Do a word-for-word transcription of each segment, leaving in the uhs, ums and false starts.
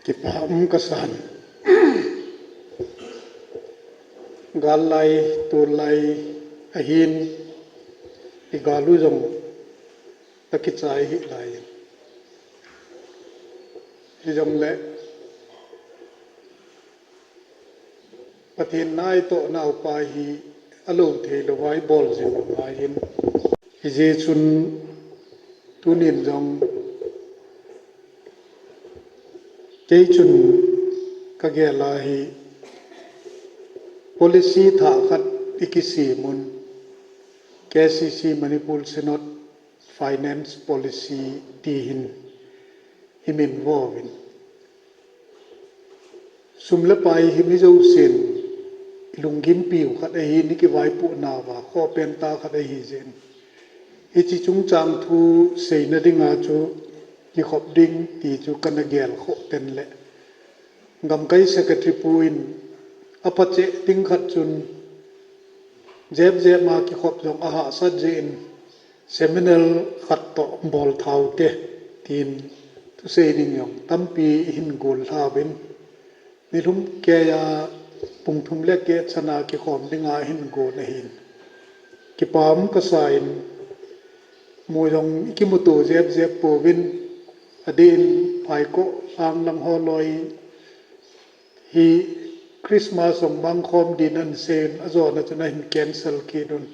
Kipa um kasan. Gal lai, tol lai ahin, i gal u jong akichai hi lai. Hijongle Pathen nai toh naupa hi alou thei lou vai bol jing ngai in. Hijeh chun tunin jong kei chun kagel a hi policy thah khat ikisem un, K C C Manipur Synod Finance Policy tihin imin vo uvin. Sum le pai hi mi jousen ilunggimpiu khat ahin, ikivaipoh nauva khoh penta khat ahi jeh in. Hiche chungchang thu seina dinga chu kikhop ding ti chu kana gel khoh ten le. Gamkai Secretary pu in apha cheh ding khat chun jep jep ma kikhop jong ahahsat jeh in seminar khat toh bol tau te tin thusei ding jong tampi ihin gol lha uvin. Nilhum keiya pung thum le keh chana kikhom dinga hin gol ahin. Kipa um kasa in, mu jong ikimuto jep jep pouvin, adeh in Phaikoh lang lang ho loi hi Christmas jong mangkhom din ahin seiyin, ajona chun ahin cancel kit un.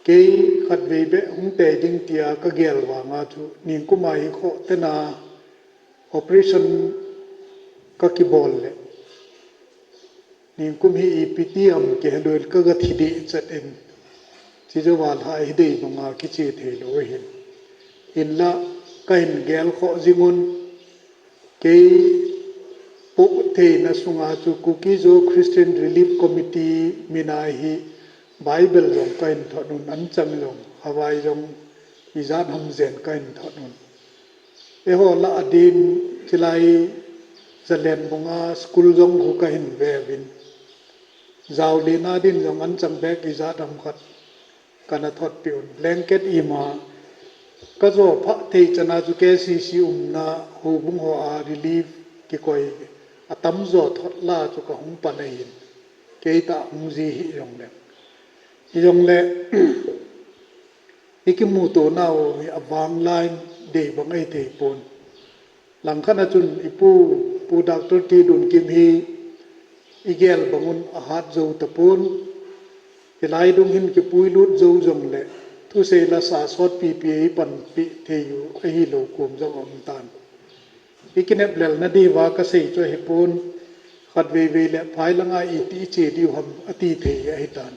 Kei khatvei beh hung tei ding tia kagel vanga chu, ningkum a hi khoh tena operation kakibol le, ningkum hi ipi ti ham kihelou in kaga thi deh chet in, chujouva lha hi dei banga kiche thei lou ahin. Hinla kahin gel khoh jing un, kei poh theina sunga chu Kuki-Zo Christian Relief Committee mina hi Bible jong kahin thot un, anchang jong, havai jong, ijat ham jen kahin thot un. Eiho lah a din chilai Zalenbung a school jong khu kahin ve uvin. Jaolena din jong anchang bag ijat ham khat kana thotpi un. Blanket ima kajo phah thei chana chu K C C umna houbung ho a relief kikoi atamjo thot la chu kahung pan ahin. Kei tah hung ji hih jongle. Hijongle ikimuto nau hi avang lai in dei bang ahithei pon. Langkhat a chun ipu, Pu Doctor T. Lunkim hi igel bang un ahat jou tapon. Hilai dung hin kipuilut jou jongle thusei la sa sotpipi eipanpi thei u ahilou kom jong aum tan. Ikinep lelna diuva kasei chu ahipon, khatvei vei le phai langa iti iche diu ham ati thei ahitan.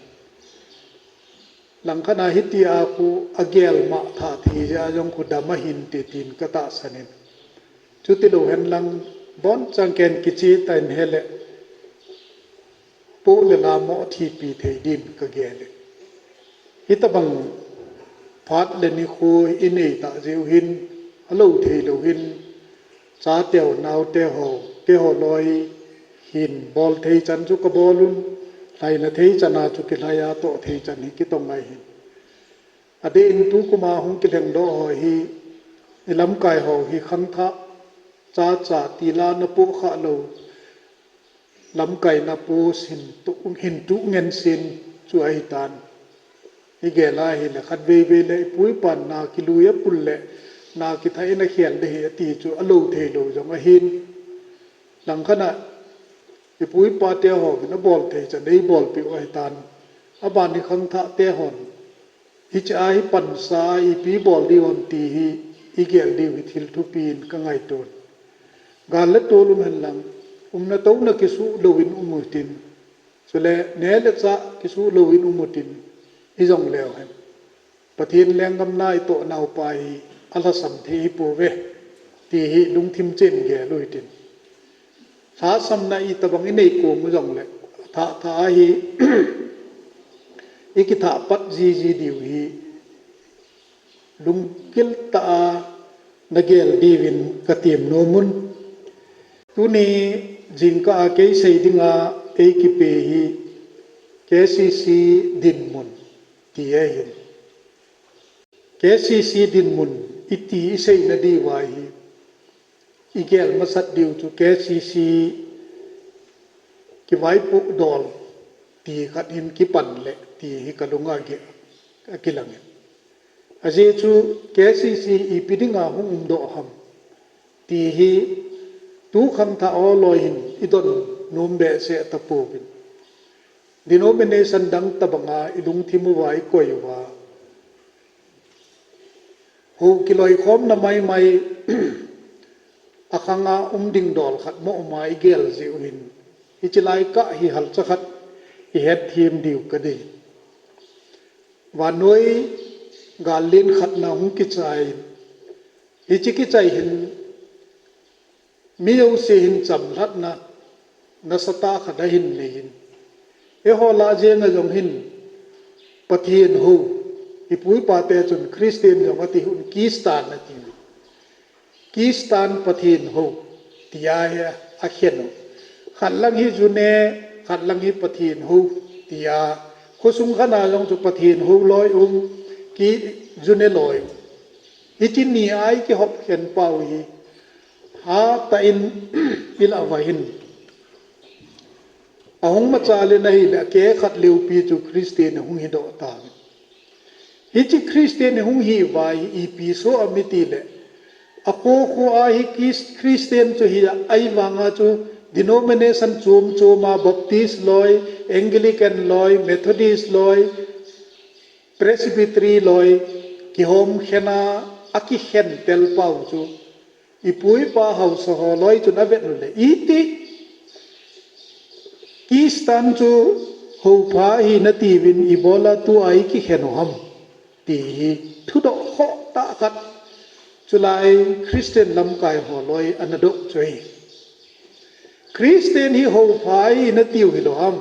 Langkhat a hitia khu agel ma thah thei jeh a jong khu dam ahinte tin katahsan in. Chutilou hen lang, bonchang ken kiche tan hile, poh le la mo thipi thei din kagel e. Hitabang phat le nikho inei tah jeh u hin, alou thei lou hin, chateu naote ho, teho loi hin bol thei chan chu kabol un, lhaina thei chana chu kilhai a, toh thei chan hi kitong ahin. Adeh in tukuma hung kilhengdoh ho hi, ilamkai ho hi khangthah, chacha tila napoh khah lou, lamkaina post hin tuh, hin tuh ngen sin chu ahitan. Igel a hile khatvei vei le ipu ipan na kilui apul le na kithah in akhel ding ahi ati chu alou thei lou jong ahin. Langkhat a ipu ipa teho vin abol thei chan eibolpeh u ahitan. Aban hi khangthah tehon hiche a hi pansa a ipi bol diu ham ti hi igel diu hi thil thupi in kangaiton. Gal le tol um hen lang, umna touna kisuh louvin um utin, chule neh le chah kisuh louvin um utin, hijongleu hen, Pathen lenggam nai toh naupa hi alhasam thei hipouve ti hi lungthim cheh in gel u hitin. Lhasamna itobang inei kom u jongle, thah thah a hi ikithah pat jiji diu hi lunggil tah a nagel diuvin katem nom un. Tuni jingkah a kei sei dinga eikipe hi K C C dinmun ti ahin. K C C dinmun iti iseina diuva hi igel masat diu chu K C C kivaipoh dol ti khat hin kipan le ti hi kalunga geh akilang in. Ajeh chu K C C ipi dinga hung umdoh ham ti hi tu khangthah ho loi hin idon nom behseh tapouvin. Denomination dang tabanga ilungthim uva ikoi uva, hou kiloikhomna maimai akhanga um ding dol khat mo uma igel jeh u hin, hiche lai kah hi halcha khat ihet them diu kadei. Vannoi gal len khatna hung kichai in, hiche kichai hin mi jouse hin chamlhatna nasatah khat ahin nei in. Eiho lah jenga jong hin Pathen hou, ipu ipa te chun Christian jong ati hon, Kistan ati. Kistan Pathen hou tia hi akhen u. Khat lang hi June, khat lang hi Pathen hou tia. Khosung khat a jong chu Pathen hou loi um, ki June loi um. Hiche ni a ikihop khen pau hi hatah in ilah uva hin, ahung machal in ahile akeh khat leupi chu Christian hung hidoh tan. Hiche Christian hung hi uva hi ipi so ham itile, akho kho a hi Chris-, Christian chu hi ahivanga chu denomination chom chom a, Baptist loi, Anglican loi, Methodist loi, Presbytery loi, kihom khen a, akikhen tel pau chu ipu ipa haosa ho loi chun avet u le, iti Kistan chu hou pha ahi natiuvin, ibola tua ikikhen u ham ti hi thudoh khoh tah khat chulai Christian lamkai ho loi ana doh chu ahi. Christian hi hou pha ahi natiu hilou ham?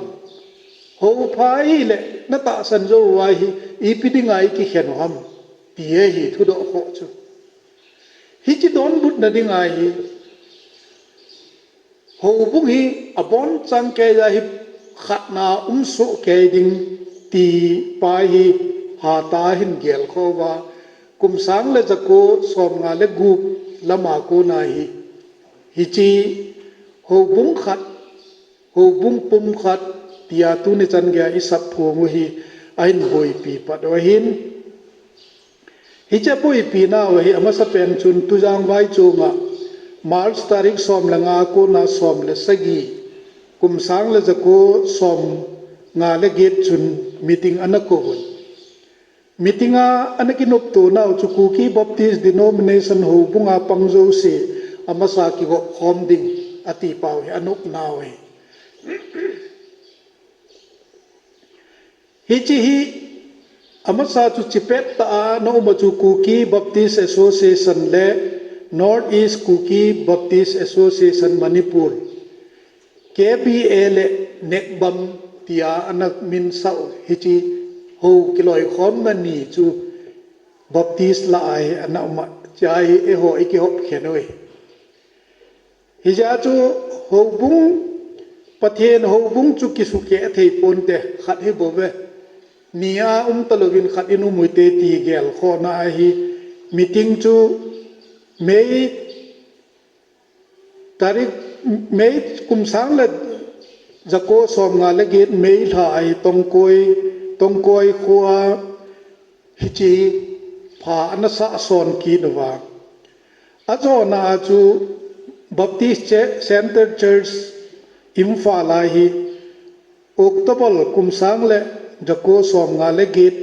Hou pha ahile natahsan jou uva hi ipi dinga ikikhen u ham ti ahi thudoh khoh chu. Hiche donbutna dinga hi, houbung hi abonchan keija hi khatna umsoh kei ding ti pa hi hatah a hin gelkhoh uva, kum sang le jako somnga le gup lama kona hi, hiche houbung khat, houbung pumkhat tia tuni chan geiya isap phong u hi ahin boipi pat u ahin. Hiche aboipinau hi amasapen chun Tujang Vaichunga March tarik som le nga a kona som le sagi, kum sang le jako somnga le get chun meeting ana kouvun. Meeting a ana kinoptonau chu Kuki Baptist Denomination houbunga pang jouse amasa kigop khom ding ati pau hi anopnau ahi. Hiche hi amasa chu chipet tah a ana um a chu Kuki Baptist Association le North East Kuki Baptist Association Manipur, K B A le NEKBAM tia ana minsah u, hiche hou kiloikhomna ni chu Baptist lah a hi ana um a, hiche a hi eiho ikihop khen u ahi. Hijeh a chu houbung, Pathen houbung chu kisukeh thei ponte, khat hi bouve. Ni a um talouvin khat in um uhite ti gelkhohna ahi. Meeting chu May tarik, May kum sang le jako somnga le get May lha a hi Tongkoi, Tongkoi khoa hiche pha ana sah son kit uva. Ajona a chu Baptist Che-, Center Church Imphal a hi October kum sang le jako somnga le get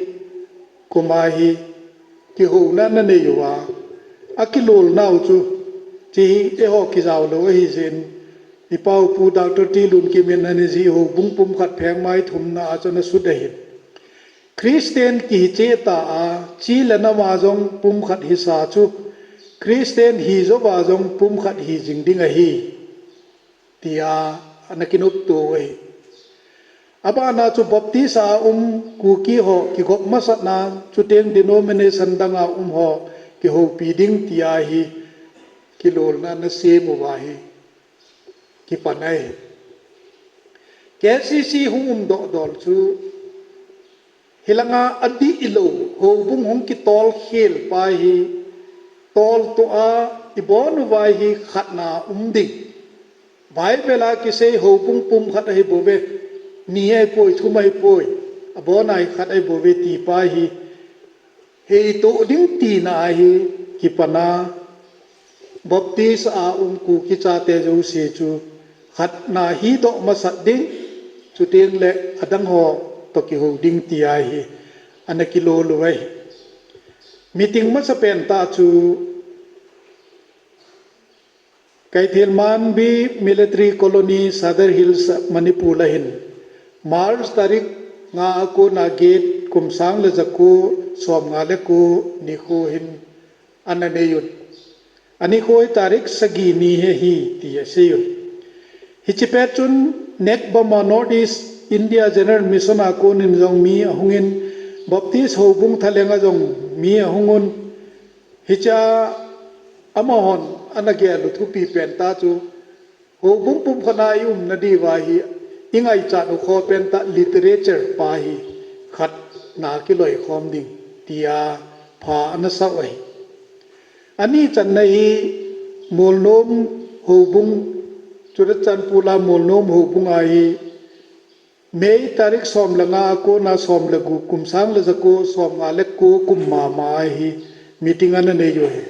kum a hi kihouna ana nei uva, akilolnau chu, hiche hi eiho kijao lou ahi jeh in, ipa upu Doctor T. Lunkim in ana jih houbung pumkhat pheng mai thumna a chu ana sut ahin. Christian kihi cheh tah a, chi le nam a jong pumkhat hisa chu, Christian hijouva jong pumkhat hi jing ding ahi, tia ana kinopto u ahi. Abana chu Baptist a um Kuki ho kigop masatna, chuteng denomination danga um ho kihoupi ding tia hi kilolna ana sem uva hi kipan ahi. K C C hung umdoh dol chu hilanga adihlou houbung hung kitolkhel pa hi toltoh a Ibon uva hi khatna um ding. Bible a kisei houbung pum khat ahi bouve. Ni ahi poi, thum ahi poi. Abon a hi khat ahi bouve ti pa hi. Hei to ding tina ahi kipana. Baptist a um Kuki chate jouse chu khatna hi doh masat ding. Chuteng le adang ho to kihou ding ti ahi. Ana kilolou ahi. Meeting masa pen ta chu Kaithel Manbi Military Colony, Sadar Hills, Manipur a hin March tarik nga a kona gate kum sang le jako som nga le ko nikho hin ana nei un. Anikho hi tarik sagi ni hi ahi ti asei un. Hiche pet chun NECBAM a North East India General Mission a konin jong mi ahung in Baptist houbung thalheng a jong mi ahung un. Hiche a amahon ana gel u thupi pen ta chu houbung pum khat a i umna diuva hi i ngaichat u kho pen ta literature pa hi khatna kiloikhom ding tia pha ana sau ahi. Ani channa hi Molnom houbung, Churachandpur a Molnom houbung a hi May tarik som le nga a kona som le gup kum sang le jako som nga le ko kum mama a hi meeting ana nei u ahi.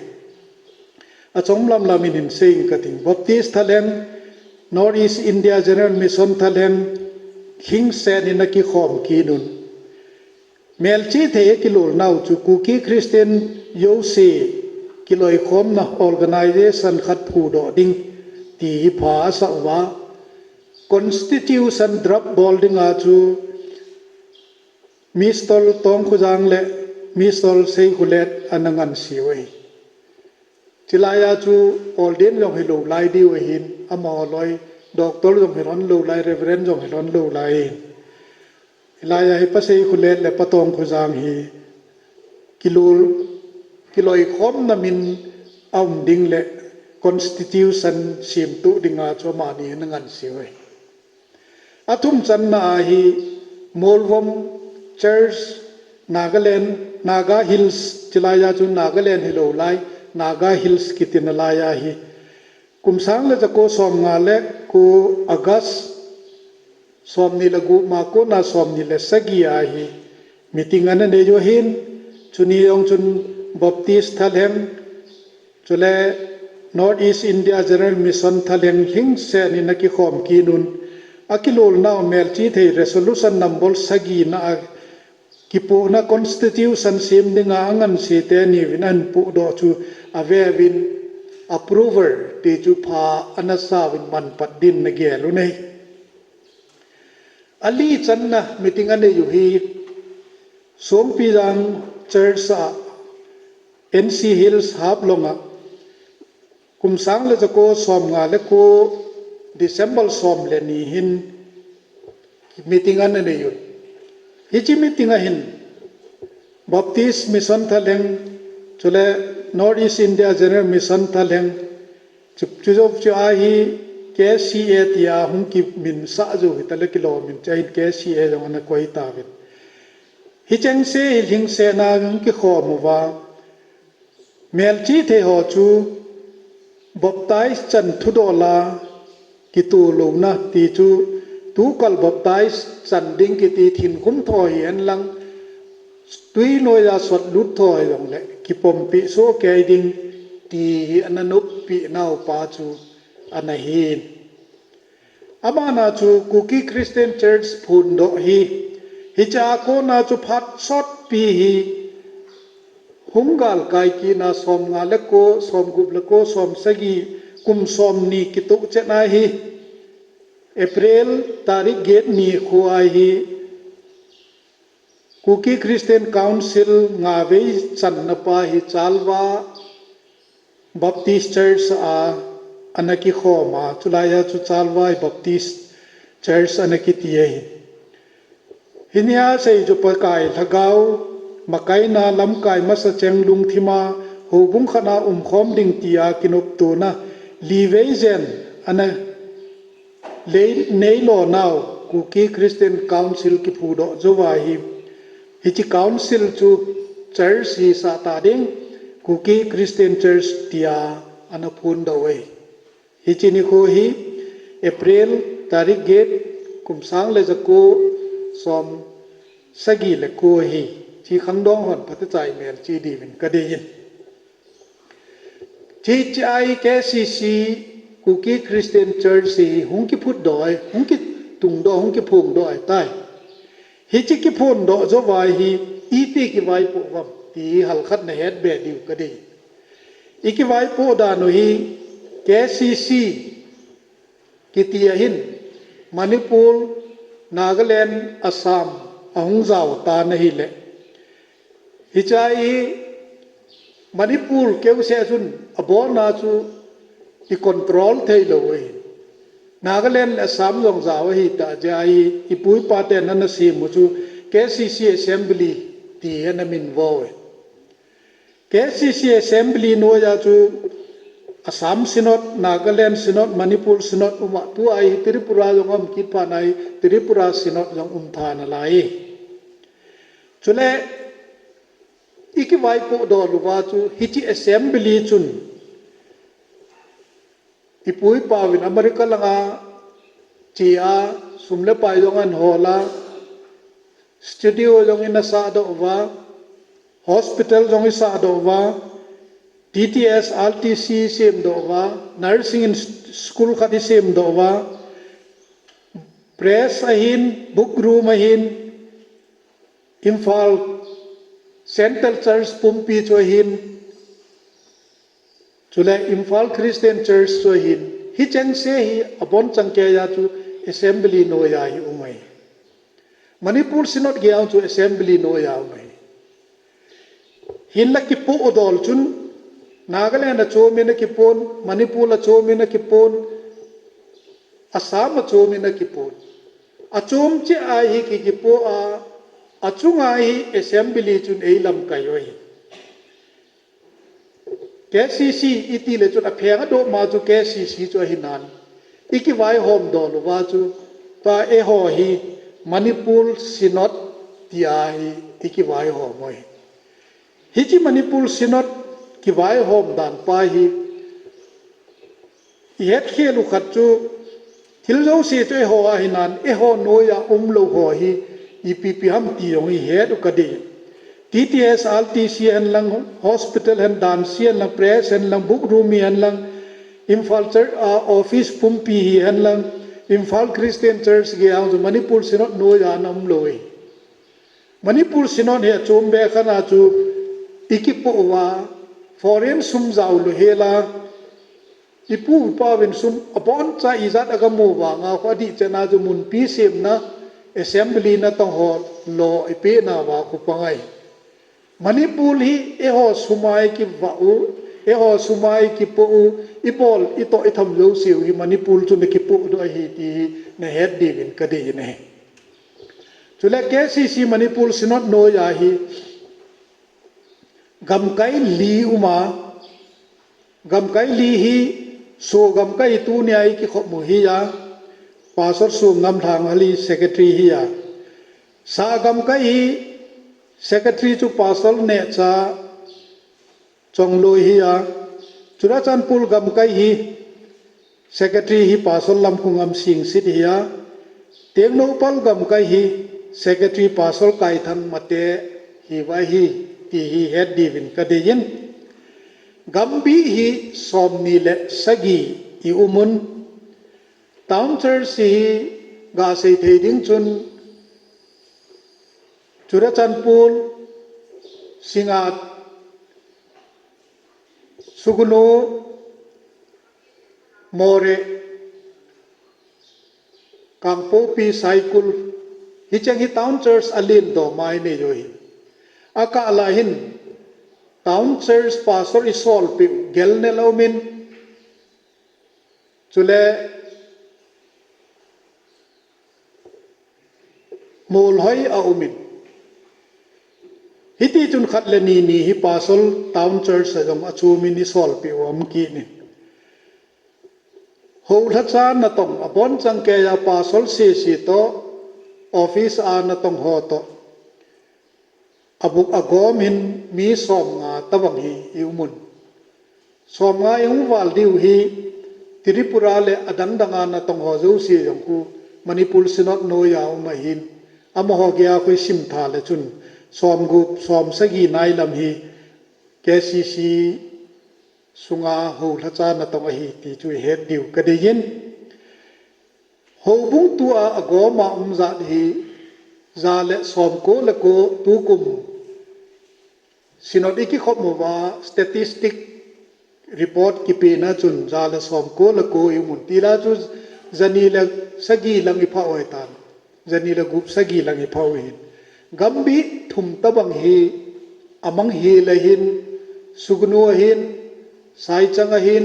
Achom lam lam in hin sei ing kating. Baptist thalheng, North East India General Mission thalheng, hingset in ana kikhom kit un. Melchihthei a kilolnau chu Kuki Christian jouse kiloikhomna organization khat phudoh ding ti hi pha asah uva. Constitution draft bol dinga chu Mister Tongkhojang le Mister Seikhulet ana ngansiu ahi. Chilai a chu ordain jong hilou lai diu ahin, amaho loi doctor jong hilou lai, reverend jong hilou lai. Hilai a hi Pa Seikhulet le Pa Tongkhojang hi kilol, kiloikhomna min a um ding le constitution semtuh dinga chu amani ana ngansiu ahi. Athum channa a hi Molvom Church, Nagaland, Naga Hills, chilai a chu Nagaland hilou lai, Naga Hills kitina lai a hi kum sang le jako som nga le ko August som ni le gup ma kona som ni le sagi a hi meeting ana nei u ahin, chuni jong chun Baptist thalheng, chule North East India General Mission thalheng hingset in ana kikhom kit un. Akilolnau Melchihthei resolution number sagina a kipohna constitution sem dinga anganse teni uvin ahin pohdoh chu aveuvin approval ti chu pha ana sauvin manpat din ana gel u ahi. Ali channa meeting anei u hi Songpijang Church a N C Hills Haflong a kum sang le jako som nga le ko December som le ni hin meeting ana nei u. Hiche meeting a hin Baptist Mission thalheng, chule North East India General Mission thalheng, chu, chu jou chu a hi K C A tia hung kiminsah jou hitale kilom in, chu a hin K C A jong ana koi tauvin. Hichengse hi hingsetna hung kikhom uva, Melchihthei ho chu baptize chan thudol a kitoh louna ti chu tukal baptize chan ding kiti thinkhum tho hihen lang, twi noiya sotlut tho hijongle kipompi sohkei ding ti hi ana noppeh naupa chu ana hin. Abana chu Kuki Christian Church phondoh hi, hichea kona chu phat sotpi hi, hung galkai kitna som nga le ko, som gup le ko, som sagi, kum som ni kitoh chetna hi, April tarik get ni khoa hi, Kuki Christian Council ngavei channa pa hi Chalwa Baptist Church a ana kikhom a, chulai a chu Chalwa Baptist Church ana kiti ahi. Hinia sei chu Pakai Lhagao makaina lamkai masa cheng lungthima houbung khat a umkhom ding tia kinoptona livei jen ana lei neilonau Kuki Christian Council kiphudoh jouva hi, hiche council chu church hisah ta ding, Kuki Christian Church tia ana phondoh uve. Hiche nikho hi April tarik get, kum sang le jako som sagi le ko ahi. Hiche khangdong hon phatechan melchih diuvin kadei in. Hiche hi K C C, Kuki Christian Church hi hung kiphutdoh, hung kitungdoh, hung kiphongdoh ahitai. Hiche kiphondoh jouva hi iti kivaipoh uvam ti hi halkhat nahet be diu kadei. I kivaipoh dan u hi K C C kiti a hin Manipur, Nagaland, Assam ahung jao tan ahile, hiche hi Manipur keuseh chun abona chu i control theilou ahi. Nagaland le Assam jong jao ahitah jeh a hi ipu ipa ten ana sem u chu K C C Assembly ti hi ana minvo uve. K C C Assembly noiya chu Assam Synod, Nagaland Synod, Manipur Synod um a, tua hi Tripura jong um kit phat a hi Tripura Synod jong um tha nalai. Chule i kivaipoh doh uva chu hiche Assembly chun ipu ipa uvin America langa che a, sum le pai jong ana hol a, studio jong ana sahdoh uva, hospital jong ana sahdoh uva, T T S, R T C semdoh uva, nursing in school khat ana semdoh uva, press ahin, book room ahin, Imphal Central Church pumpi chu ahin, chule Imphal Christian Church chu ahin, hicheng se hi abonchan keiya chu Assembly noiya hi um ahi. Manipur Synod geiya chu Assembly noiya um ahi. Hinla kipoh doh chun Nagaland a chom in akipon, Manipur a chom in akipon, Assam a chom in akipon. Achom cheh a hi ki kipoh a, achunga hi Assembly chun eilamkai u ahi. K C C iti le chun aphenga doh ma chu K C C chu ahi nan. I kivaihom doh uva chu pa eiho hi Manipur Synod tia hi i kivaihom u ahi. Hiche Manipur Synod kivaihom dan pa hi i hetkhel u khat chu thil jouse chu eiho ahi nan, eiho noiya umlou ho hi ipi ipi ham ti jong i het u kadei. T T S, R T C hen lang, hospital hen dan si hen lang, press hen lang, book room hi hen lang, Imphal Church, ah, office pumpi hi hen lang, Imphal Christian Church geiya chu Manipur Synod noiya ana umlou e. Manipur Synod hi achom be khat a chu i kipoh uva, foreign sum jao lou hela, ipu ipa uvin sum abonchan ijat agamu vanga khu adih chan a chu munpi semna, Assembly natong ho lo ipeh nauva khu pang ahi. Manipur hi eiho sum a i kivah u, eiho sum a i kipoh u, ibol, itoh, itham jouse u hi Manipur chun akipoh doh ahi ti hi nahet diuvin kadei in ahi. Chule K C C Manipur Synod noiya hi gamkai li um a, gamkai li hi, Sho gamkai hi tunia i kikhop u hi a, Pastor Songam Lhanghal hi secretary hi a, Sah gamkai hi secretary chu Pastor Nehcha Chongloi hi a, Churachandpur gamkai hi secretary hi Pastor Lamkhungam Singsit hi a, Tengnoupal gamkai hi secretary Pastor Kaithang Mate hiuva ahi ti hi het diuvin kadei in, gambih hi somni le sagi i um un, town church hi gasei thei ding chun Churachandpur, Singngat, Sugnu, Moreh, Kangpokpi, Saikul, hicheng hi town church alen doma inei u ahi. Akah lah hin town church pastor isolpeh u Gelnel a umin, chule Molhoi a umin. Hitichun khat le ni ni hi pastor town church a jong achomin isolpeh u aum kit in. Houlhacha natong abonchan keiya pastor sese toh, office a natong ho toh, abuk agom hin mi somnga tobang hi i um un. Som nga i hung val diu hi Tripura le adang danga natong ho jouse jong khu Manipur Synod noiya um ahin, amaho geiya khu i simtha le chun som gup, som sagi nai lam hi K C C sunga houlhacha natong ahi ti chu i het diu ka deiyin. Houbung tua agoma um jat hi ja le som ko le ko tukum Synod i kikhop uva statistic report kipena chun ja le som ko le ko i um un ti la chu jani le sagi lang i pha u ahitan. Jani le gup sagi lang i pha u ahin. Gambih thum tabang hi Amang Hill ahin, Sugnu ahin, Saichang ahin,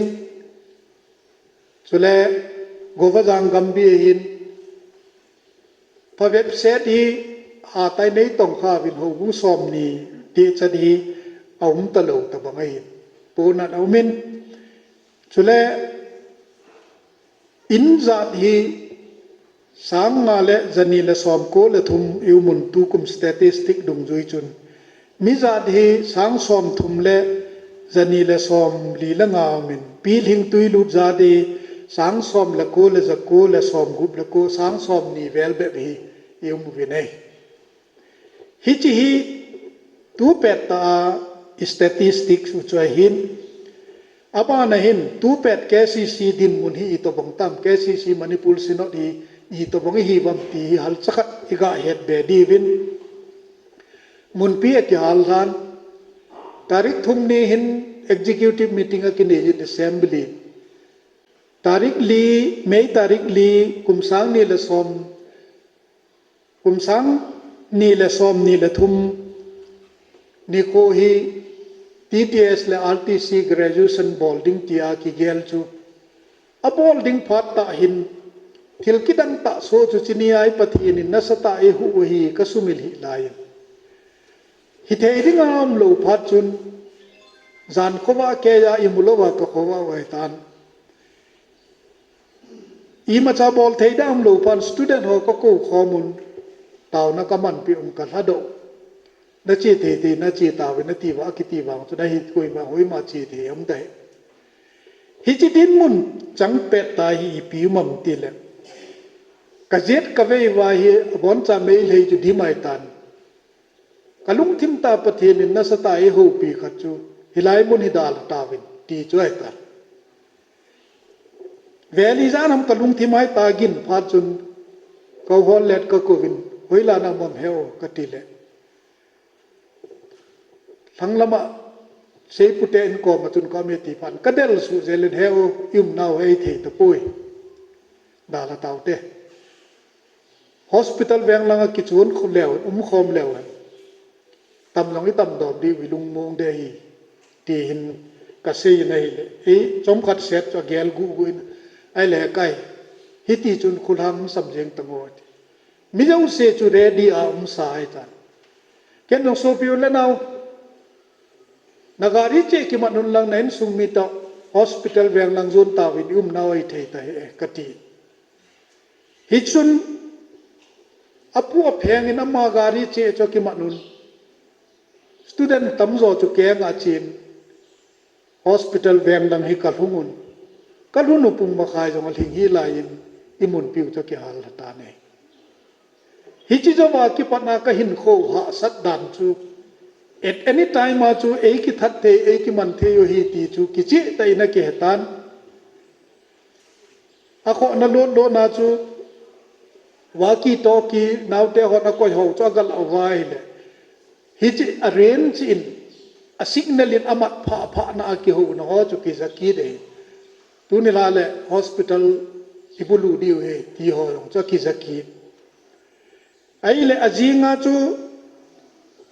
chule Govajang Gambih ahin, phavet set hi Hatai Neitong kha vin houbung somni ti chan hi aum talou tabang ahin. Ponan aumin. Chule in jat hi sang nga le jani le som ko le thum i um un tukum statistic dungjui chun. Mi jat hi sang som thum le jani le som li le nga um in. Pilhing Tuilut jat hi sang som le ko le ja ko le som gup le ko, sang somni vel bep hi i um uvin ahi. Hiche hi tupet tah a statistics u chu ahin. Abana hin tupet K C C dinmun hi itobang tam, K C C Manipur Synod hi itobang ihi uvam ti hi halcha khat i ga het be diuvin. Munpi a kihal lhan, tarik thum ni hin executive meeting akinei in assembly. Tarik li, May tarik li, kum sang ni le som, kum sang ni le som ni le thum nikho hi T T S le R T C graduation bol ding tia kigel chu. Abol ding phat tah hin, thil kidang tah so chu chuni a i Pathen in nasatah a eihuh u hi ka sumil hih lai. Hithei ding a umlou phat chun, jan khovah keiya imu louva ka khovah u ahitan. Imacha bol thei ding umlou phat student ho ka kou khom un, taona ka manpeh un ka lhadoh. Na che thei thei na che tauvin na ti uva, akiti vang chun ahi koima hoima che thei um tai. Hiche dinmun chang pet tah hi ipi um am tile, ka jet ka vei uva hi aboncha Meitei chu dim ahitan. Ka lungthim tah Pathen in nasatah a eihoupi khat chu hilai mun hi dalha tauvin ti chu ahitan. Vel ijat ham ka lungthim ahitai, gin phat chun ka u hon let ka kouvin, hoilai a um am he u ka ti le, lhang lama seipute in koma chun ka um e ti phat in ka del suh jel in, he u, i umnau hi eithei tapoi. Dalha taute. Hospital veng langa kichun khu leu, um khom leu hen. Tam jong i tam dom diu, i lungmong de hi, ti hin ka sei in ahile, ei chomkhat set chu agel guh guh in, ahile kai, hiti chun khulhang um sam jeng tango ti. Mi jouse chu ready a um sa ahitan. Ken jong sopi u le nao, na gari che kimat un lang na insung mi toh hospital veng lang jon tauvin, i umnau eithei tahih e, ka ti. Hichun apu apheng in ama gari che chu akimat un. Student tamjo chu kenga chen, hospital veng lang hi ka lhung un. Ka lhun u pung makhai jong alhing hih laiyin, i munpi u chu kihal lha tan ahi. Hiche jouva kipatna ka hinkho hahsat dan chu, at any time a chu ei kithat thei, ei kiman thei u ahi ti chu kicheh tah in akihe tan. Akhohna lotna chu walkie talkie naote hon akoi ho chu agal uva ahile, hiche a range in, a signal in amat phah phah na a kihouna ho chu kija kit e. Tuni la le hospital i bulu diu ahi ti ho jong chu akija kit. Ahile ajinga chu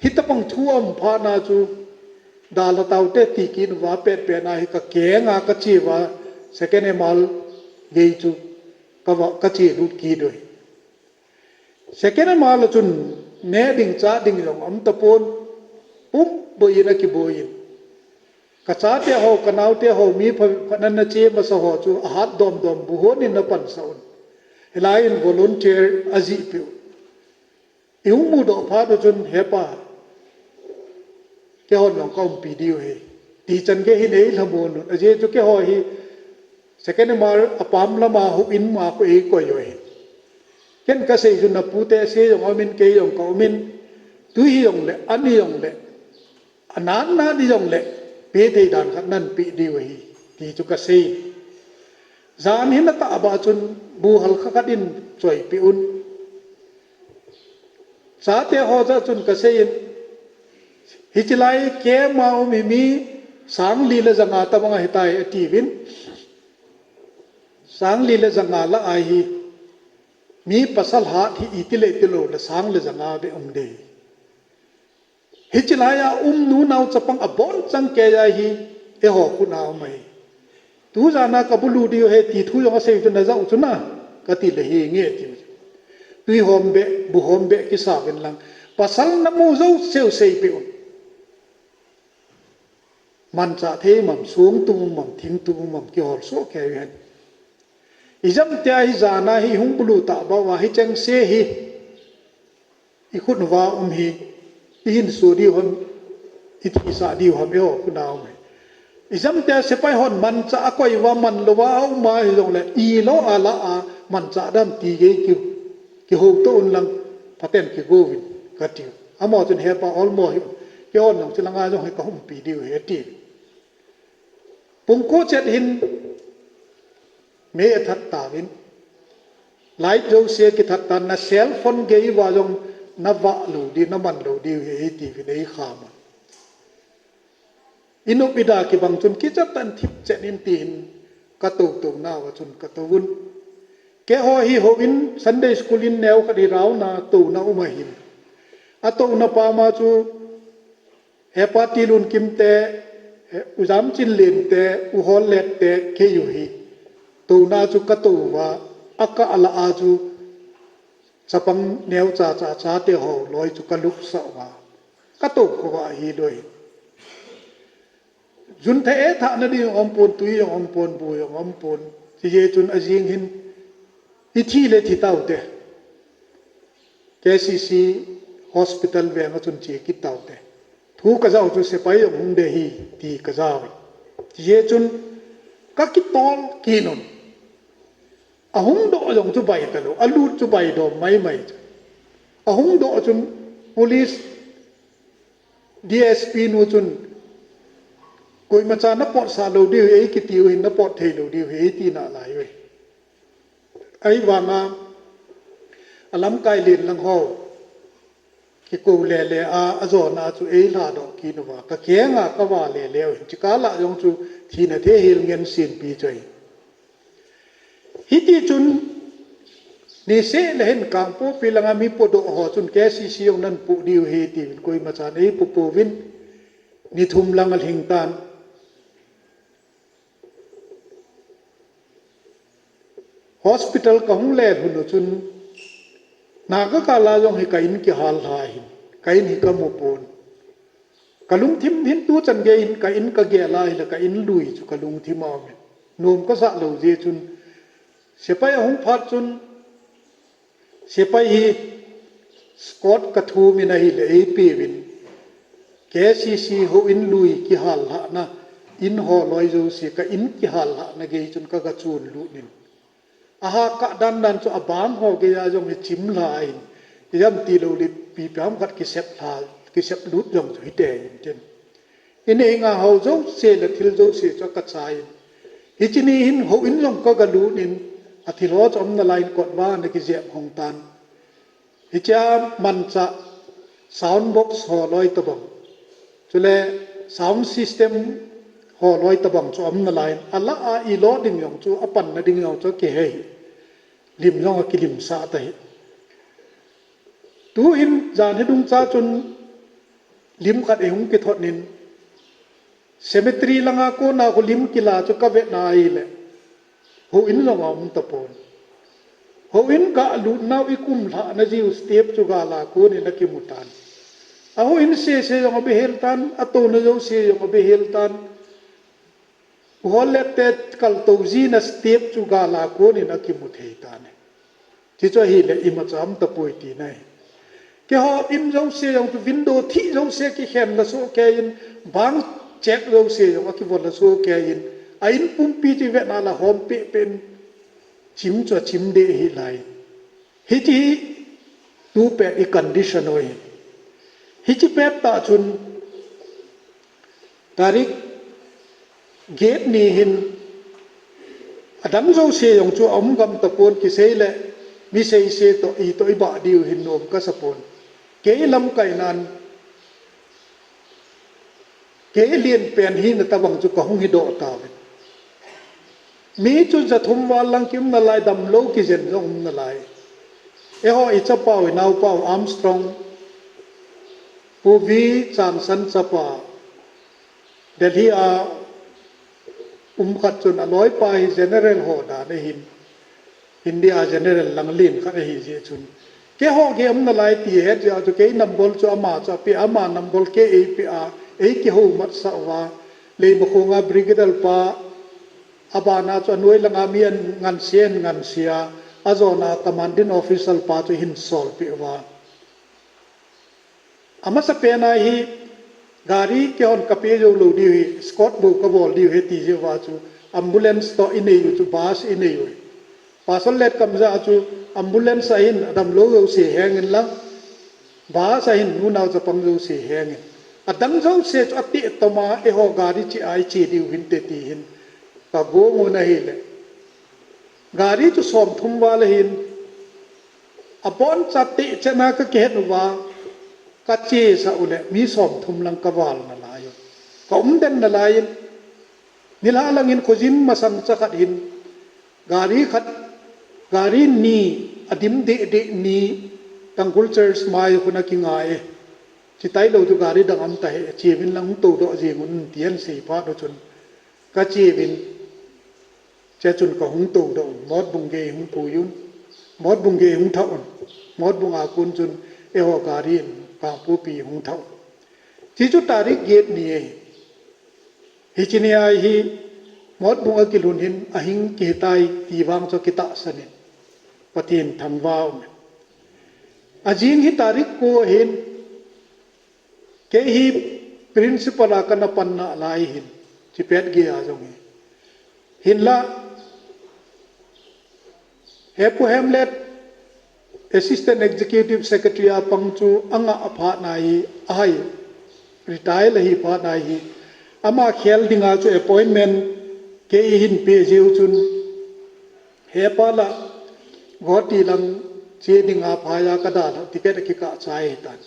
hitabang thu aum phat na chu, dalha taute ti kit uva, pet pet na hi ka kenga ka che uva, second M R gei chu ka va, ka che lut kit u ahi. Second M R a chun neh ding chah ding jong aum tapon, pumboi in akiboi in. Ka chate ho, ka naote ho, mi pha, pha nan na che masa ho chu ahat dom dom bu hon in na pansah un. Hilai in volunteer ajih peh u. I hung mudoh phat u chun, he pa, keihon jong ka umpi diu ahi. Ti chan gei hin ei lhamon un. Ajeh chu keiho hi second M R a pam lama houin ma khu ei koi u ahi. Ken kasei chu napute sei jong aumin, kei jong kaumin. Tui hijongle, an hijongle, anan nan hijongle, pe thei dan khat nanpeh diu ahi, ti chu kasei. Jan hin atahbeh chun bu halkha khat in choipeh un. Chate ho jah chun kaseiyin, hiche lai camp a um hi mi sang li le janga tobang ahitai atiuvin. Sang li le janga lah a hi mi pasal hat hi iti le iti lou le sang le janga beh um ding. Hiche laiya um nu nao chapang abonchan keiya hi eiho khut a um ahi. Tu jana kabulu diu ahi ti thu jong asei chu najah u chu na, kati le hinge tiu. Tui hom beh, bu hom beh kisa uvin lang, pasal namu jouseu seipeh un. Manchah thei um am, song tum um am, thing tum um am, kihol soh kei uhen. Ijemtia hi jana hi hung bulu tahbeh uva hichengse hi ikhut uva um hi, ihinso diu ham, ithisah diu ham, eiho khut a um ahi. Ijemtia sepai hon manchah akoi uva, man louva aum a hijongle, ilo ala a manchah dam ti gei ki, kihouto un lang, phaten kigouvin, katiu. Amaho chun hepa olmo hi, keihon jong chulanga jong hi kahumpi diu ahi ati. Pung ko chet hin mei athat tauvin, light jouse kithat tan, na cell phone gei uva jong navah lou diu, naman lou diu ahi, tiuvin eikham un. Inop ida kibang chun kicha tan thip chet in tihin katou tou nauva chun katou un. Keiho hi houin Sunday school in neokhat hi round a touna um ahin. Atouna pama chu Hepa Tilunkim te, U Jamchinlen te, U Hollet te, keiho hi touna chu katou uva, akah ala a chu chapang neocha cha chate ho loi chu kalupsah uva, katou khova ahilou. Junthah e thahna ding aumpon, tui jong aumpon, bu jong aumpon. Hijeh chun ajing hin ithi le thi taute, K C C hospital venga chun che kit taute. Thu kajah u chu sepai jong hung ding ahi ti kajah u. Hijeh chun kakitol kit un. Ahung doh jong chu bai talou, alut chu bai dom maimai chu. Ahung doh chun police D S P nu chun, koimacha napotsah lou diu ahi, eikiti u hin napot thei lou diu ahi, eiti nalai uve. Ahivanga alamkai len lang ho kikou lele a, ajona chu eilhadoh kit uva, kakenga kava lele u hin, chukal a jong chu thina thei hel ngen senpi chu ahi. Hiti chun, niseh le hin Kangpokpi langa mi podoh ho chun K C C jong nanpoh diu ahi tiuvin koimachan eipoh pouvin, ni thum lang alhing tan. Hospital kahung le lhun u chun, Naga kal a jong hi ka in kihal lha hin, ka in hi kamu pon. Kalungthim hin tuchan gei in ka in kagel a hile ka in lui chu kalungthim a um in. Nom kasah lou jeh chun, sepai ahung phat chun, sepai hi escort kathum in ahile eipeuvin, K C C houin lui kihal lhahna, in ho loi jouse ka in kihal lhahna gei chun kaga chon lut in. Ahahkah dandan chu abang ho geiya jong hi chim lha in, ijemtilou le ipi ham khat kisep lha, kisep lut jong chu hite intin. Inei nga ho jouse le thil jouse chu akachai in. Hiche ni hin houin jong kaga lut in, athil ho chu aumna lai in kotvah in akijep hong tan. Hichea manchah sound box ho loi tobang, chule sound system ho loi tobang chu aumna lai in, alah a ilo ding jong chu, apanna ding jong chu akihei. Lim jong akilimsah tahi. Tuhin jan hi dungcha chun lim khat eihung kithot in, cemetery langa kona khu lim kila chu kavet na ahile, houin jong aum tapon. Houin galutnau ikum lhahna jiu step chu gal a konin akimu tan. Ahouin sese jong abehel tan, atouna jouse jong abehel tan. Uhollette kaltou jina step chu gal a konin akimu thei tan. Hichu ahile imacha aum tapoi tina ahi. Keiho in jouse jong chu window thih jouse kikhen la sohkei in, bang Check jouse jong akivol a soh kei in, a in pumpi chu ivet na la hom peh peh in, chim chu achim deh hi lai. Hiche hi tu pet i condition u ahi. Hiche pet tah chun tarik get ni hin adang jouse jong chu aum gam tapon, kisei le mi seise toh itoh ibah diu hin nom kasa pon. Kei lamkai nan kei len pen hina tabang chu kahung hi doh tauvin. Mi chu jathum val lang kium nalai, damlou kijen jong um nalai. Eiho i chapau, i naopau Armstrong, Pu V. Changsan chapa, Delhi a um khat chun aloipa hi general ho dan ahin, India general lang len khat ahi jeh chun. Keiho kium nalai ti het jeh a chu kei number chu ama chu apeh, ama number kei eipeh a, eikihou matsah uva, Leimakhong a brigadier pa, abana chu anoi langa mi an nganse an nganse a, ajona commanding officer pa chu hin solpeh uva. Amasapen a hi gari keihon kapeh jou lou diu ahi, escort bou kabol diu ahi ti jeh uva chu ambulance toh inei u chu, bus inei u ahi. Pastor Letkamjah chu ambulance a hin adamlou jouse hengin lang, bus a hin nunao chapang jouse hengin, adang jouse chu ateh toma eiho gari cheh a iche diu hinte ti hin kagong un ahile, gari chu somthum val ahin, aboncha teh chet na kakihet uva, kachesah uleh mi somthum lang kaval nalai u, kaum den nalai in, nilhah langin khojin masang cha khat hin gari khat, gari ni adim deh deh ni, Tangkhul Church mai khun akingai e. Chetailou chu gari dang um tahe, cheuvin lang hung toudoh jeng un ti ahin sei phat u chun, kacheuvin, chea chun kahung toudoh un, Motbung gei hung pui un, Motbung gei hung thah un, Motbung a kon chun eiho gari in Kangpokpi hung thah un. Hiche chu tarik get ni ahi. Hiche ni a hi Motbung akilhun hin ahing kihitai ti vang chu akitahsan in, Pathen thangvah um in. Ajing hi tarik ko ahin, kei hi principal a kana pan nalai hin, chepet gei a jong hi. Hinla, He Pu Hamlet, Assistant Executive Secretary a pang chu angah phat na hi, ahai, retire ahi phat na hi, ama khel dinga chu appointment kei hin pe jeh u chun, hepa la Guwahati lang che dinga phai a kadalhah ticket akikah chai ahitan.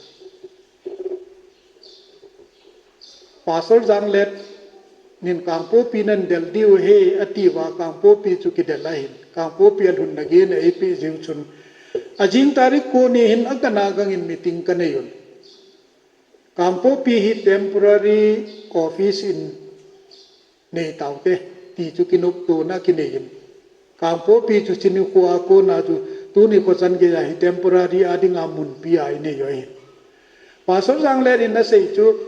Pastor Janglet nin Kangpokpi nan del diu ahi atiuva, Kangpokpi chu kidel ahin, Kangpokpi a lhunna gei eipeh jeh u chun, ajing tarik ko ni hin agana gangin meeting kanei un. Kangpokpi hi temporary office in nei taute, ti chu kinoptona kinei in, Kangpokpi chu chuni khoa kona chu tuni kho chan geiya hi temporary a dinga munpi a inei u ahi. Pastor Janglet in asei chu,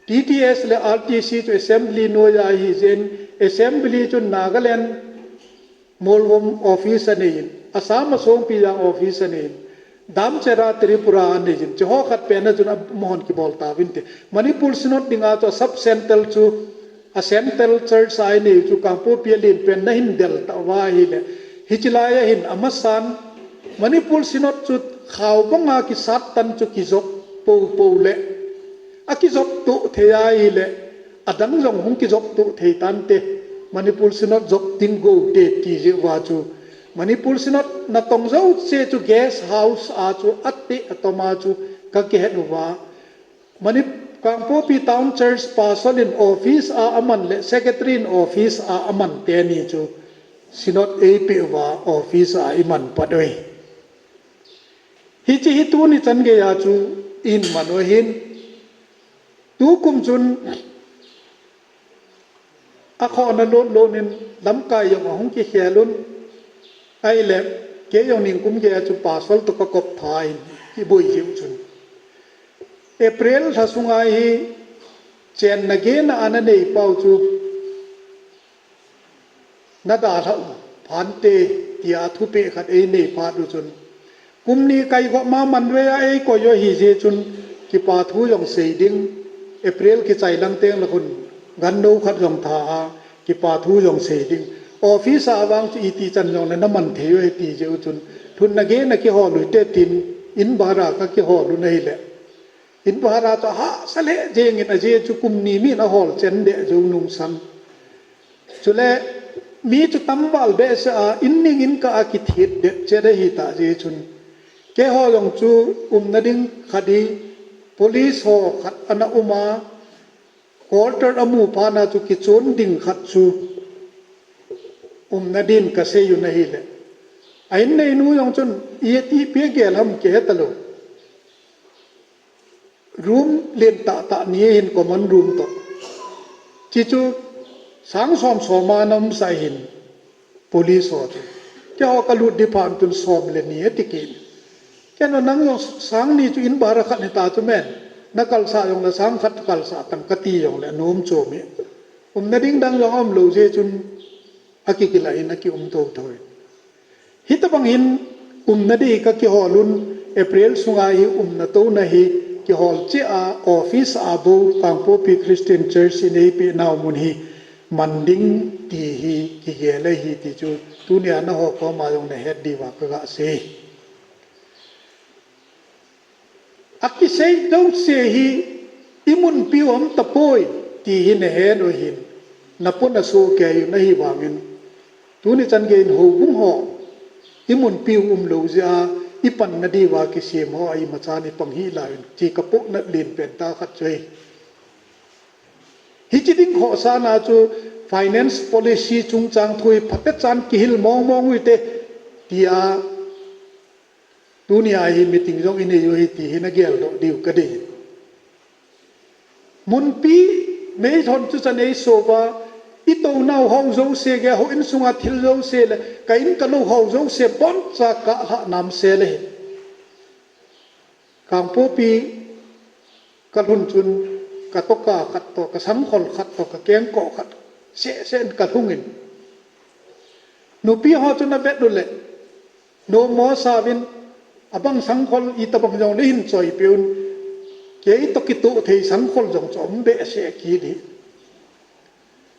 T T S le R T C chu assembly noiya ahi jeh in, assembly chu Nagaland Molvom office anei in, Assam a songpi jang office anei in, Damchera Tripura anei in, hicheho khat pen a chun amahon kibol tauvinte. Manipur Synod dinga chu a sub central chu, a central church a inei chu Kangpokpi a len pen nahin del tah uva ahile, hiche laiya hin amasan Manipur Synod chu khao banga kisat tan chu kijop poupou le, akijop toh thei ahile, adang jong hung kijop toh thei tante, Manipur Synod jop ding goute ti jeh uva chu, Manipur Synod natong jouse chu guest house a chu ateh atoma chu kakihet uva, Manip-, Kangpokpi Town Church Pastor in office a aman le Secretary in office a aman teni chu Synod eipeh uva office a iman pat u ahi. Hiche hi tuni chan geiya chu ihin man u ahin, tukum chun akhohna lotlotin lamkai jong ahung kikhel un, ahile kei jong ningkum geiya chu Pastor toh kakop tha in iboi jeh u chun, April lha sunga hi chenna gena ana neipau chu nadalhah u phante, tia thupeh khat einei phat u chun, kum ni kaigop ma manvei a eikoi u ahijeh chun, kipa thu jong sei ding, April kichai lang teng le khun ganno khat jong tha a, kipa thu jong sei ding. Office a vang chu iti chan jong le naman thei u ahi ti jeh u chun, lhunna gei na kihol u hite tin, in bhara ka kihol u ahi le. In bhara chu ahahsa lheh jeng in, ajeh chu kum ni min ahol chen deh jou nung sang. Chule mi chu tam val behseh a, in ning in kah a kithet det chet ahi ta jeh chun. Keiho jong chu umna ding khat hi police ho khat ana um a, quarter amu phat na chu kichon ding khat chu umna din ka sei u ahi le. A in neinu jong chun, "I ti pi gel ham kihe talou. Room len tah tah ni hin common room toh. Chi chu sang som som a na um sah hin police ho chu. Keiho ka lut di phat chun som le ni ati kit. Keiho nang jong sang ni chu in bhara khat ni ta chu men. Na kalsah jong le sang khat kalsah tang kati jong le anom chom e. Umna ding dang jong aum lou jeh chun akikilah in aki um tho tho e." Hitabang hin umna ding ka kihol un, April sunga hi umna touna hi kihol cheh a, office a bou Kangpokpi Christian Church in eipeh nau mun hi man ding ti hi kigel ahi ti chu tunia nangho koma jong nahet diuva ka ga sei. Akisei jouse hi imunpi u um tapoi ti hi nahet u hin, napon asoh kei u ahi vangin, tuni chan gei in houbung ho imunpi u um lou jeh a, ipanna diuva kisem ho a imacha in ipang hih lai un, ti ka pohna len pen tah khat chu ahi. Hiche ding khohsahna chu finance policy chungchang thu hi phatechan kihil mong mong u hite, tia tunia hi meeting jong inei u ahi ti hi nagel doh diu kadei. Munpi meithon chu chan eisouva, itounau ho jouse gei, houin sunga thil jouse le ka in ka lou ho jouse boncha kalhah nam sel ahi. Kangpokpi kalhun chun ka toka khat toh, ka sangkhol khat toh, ka kengkoh khat seh seh in kalhung in, nupi ho chun avet uleh, nommo sauvin, abang sangkhol itobang jong le hin choipeh un, kei toh kitoh thei sangkhol jong chu um behseh kit hi.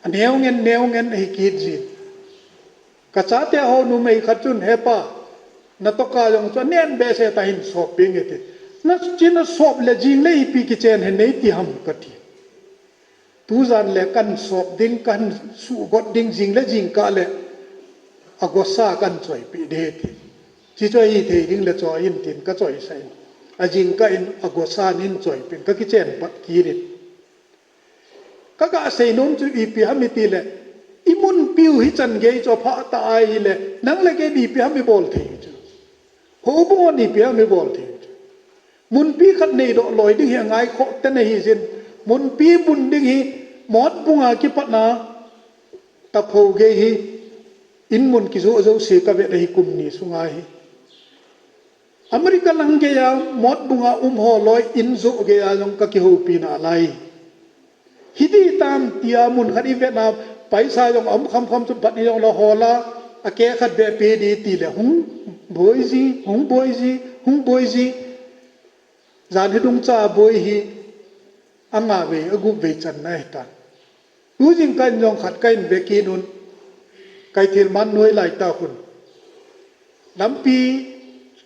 Aneo ngen, neo ngen ahi kit jin. Ka chate ho numei khat chun, "He pa, natoka jong chu anen behseh ta, hin sop peh inge," ati. "Nachi nasop le jing le ipi kichen hen neiti ham?" kati. Tujan le kahin sop ding, kahin suhgot ding, jing le jingkah le agosa kahin choipeh ding ati. Chi chu ahithei ding le choi in tin kachoisah in, ajingkah in agosa in choipeh in kakichen pat kit in. Kaga seinom chu ipi ham itile, imunpiu hichan gei chu aphah tah ahile, nang le kei in ipi ham ibol thei chu. Houbung hon ipi ham ibol thei chu. Munpi khat neidoh loi ding hi angaikhoh ten ahijin, munpi bun ding hi motbung a kipatna, taphou gei hi, in mun kijoh jouse kavet ahi kum ni sunga hi. America lang geiya motbung a um ho loi in joh geiya jong kakihoupi nalai. Hiti tam tia mun khat ivetna, paisa jong aum khamkham chu pat ni jong la hola, akeh khat beh pe ding tile hung boi ji, hung boi ji, hung boi ji. Jan hi dungcha boi hi, anga vei, agup vei channa ahitan. Tujingkah in jong khat kahin ve kit un, kaithilman noi laitah un. Lampi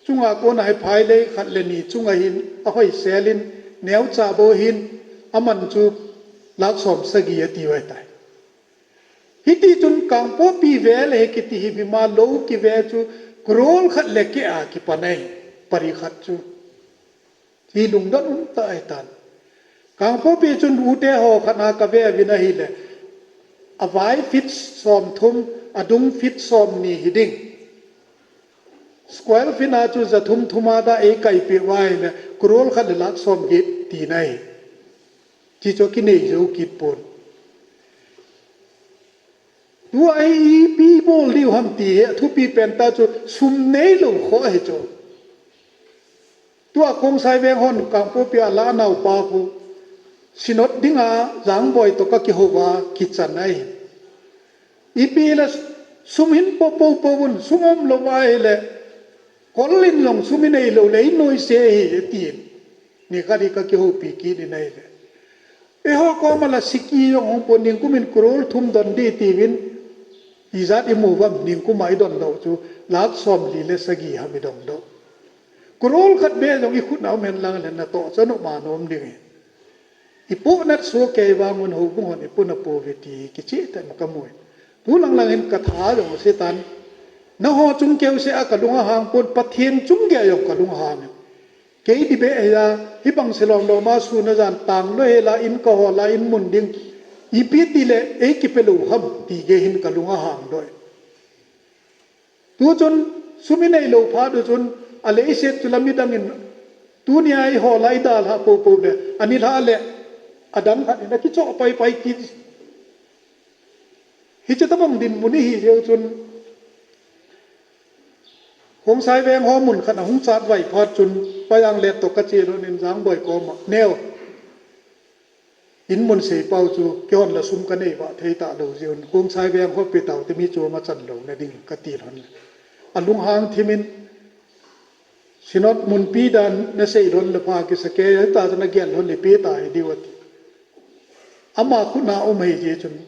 chunga kona hi phailei khat le ni chunga hin ahoisel in, neocha bou hin, aman chu lakh som sagi atiu ahitai. Hitichun Kangpokpi vel hi kiti hi, mima lou kive chu crore khat le keh a kipan ahi, pari khat chu. Hi lungdon umtah ahitan. Kangpokpi chun ute ho khat a kave uvin ahile, avai feet somthum, adung feet somni hiding, square feet a chu jathum thum a da eikaipeh uva ahile, crore khat le lakh somget tina ahi. Chi chu akinei jou kit pon. Tua hi ipi bol diu ham ti hi athupi pentah chu sum neilou kho ahi chu. Tua Khongsai veng hon Kangpokpi a la naupa khu Synod dinga Jangboi toh kakihouva kichan ahi. Ipi le sum hin po po pouvin, sum umlouva ahile, kol in jong sum inei loule inoise ahi atin. Nikhat hi kakihoupi kit in ahile, Eiho koma la siki jong hung pon, ningkum in crore thum don ding tiuvin, ijat imu uvam, ningkum a idon doh chu lakh somli le sagi ham idon doh. Crore khat beh jong ikhut na um hen lang le natoh chan u ma nom ding e. Ipoh nat soh kei vang un houbung hon ipoh na pouve ti kicheh tah in kamu e. Tu lang lang in katha jong ase tan. Nangho chung keu seh a kalung ahang pon, Pathen chung gei a jong kalung ahang e. Kei dibeh hia, hibang se lom lom a sun a jan tang lou hela in kahol a in mun ding. Ipi ti le, ei kipe lou ham ti gei hin kalung ahang doh e. Tu chun, sum inei lou phat u chun, aleiset chu la midang in, tunia ihol a idalhah poupou le, ani lha le, adang khat in akichoh paipai kit. Hiche tabang dinmun ihi jeh u chun, Khongsai veng ho mun khat a hung chatvai phat chun, Pajang let toh kache lhon in Jangboi koma, neo. In mun seipau chu, keihon la sum kanei vah thei talou jeh un, Khongsai veng ho pe tau te mi chu ma chan louna ding kati lhon le. Alunghang thim in, Synod munpi dan nasei lhon le pha kisa kei, hita chu nagel lhon le pe ta hi diu ati. Ama khut na um ahi jeh chun,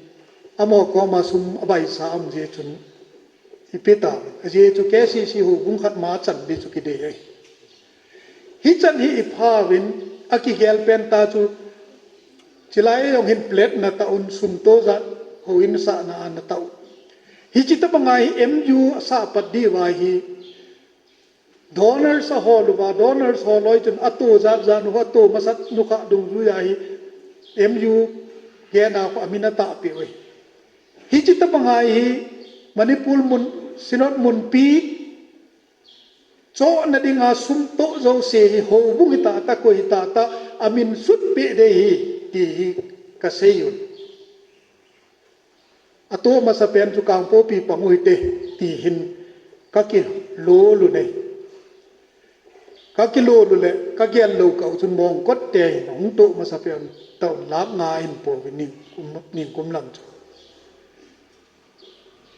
amaho koma sum abaisa um jeh chun, ipe ta, ajeh chu K C C houbung khat ma chan ding chu kidei ahi. Hichan hi ipha uvin, akigel pen ta chu, chilai jong hin plate natah un sum toh jat, houin sahna a natah u. Hiche tabang a hi M U asah pat diu ahi, donors ahol uva, donors hol loi chun ato jat jat nu, ato masat nu kha dungjui a hi M U gena khu amin atahpeh u ahi. Hiche tabang a hi Manipur mun, Synod munpi chohna dinga sum toh jouse hi houbung hita tah, koi hita tah, amin sutpeh ding ahi, ti hi kasei un. Atoh masa pen chu Kangpokpi pang u hite, ti hin kakilolun ahi. Kakilolu le, kagel lou kah u chun Mongkot te hin hung toh masa pen taon lakh nga hin pouvin ningkum, ningkum lang chu.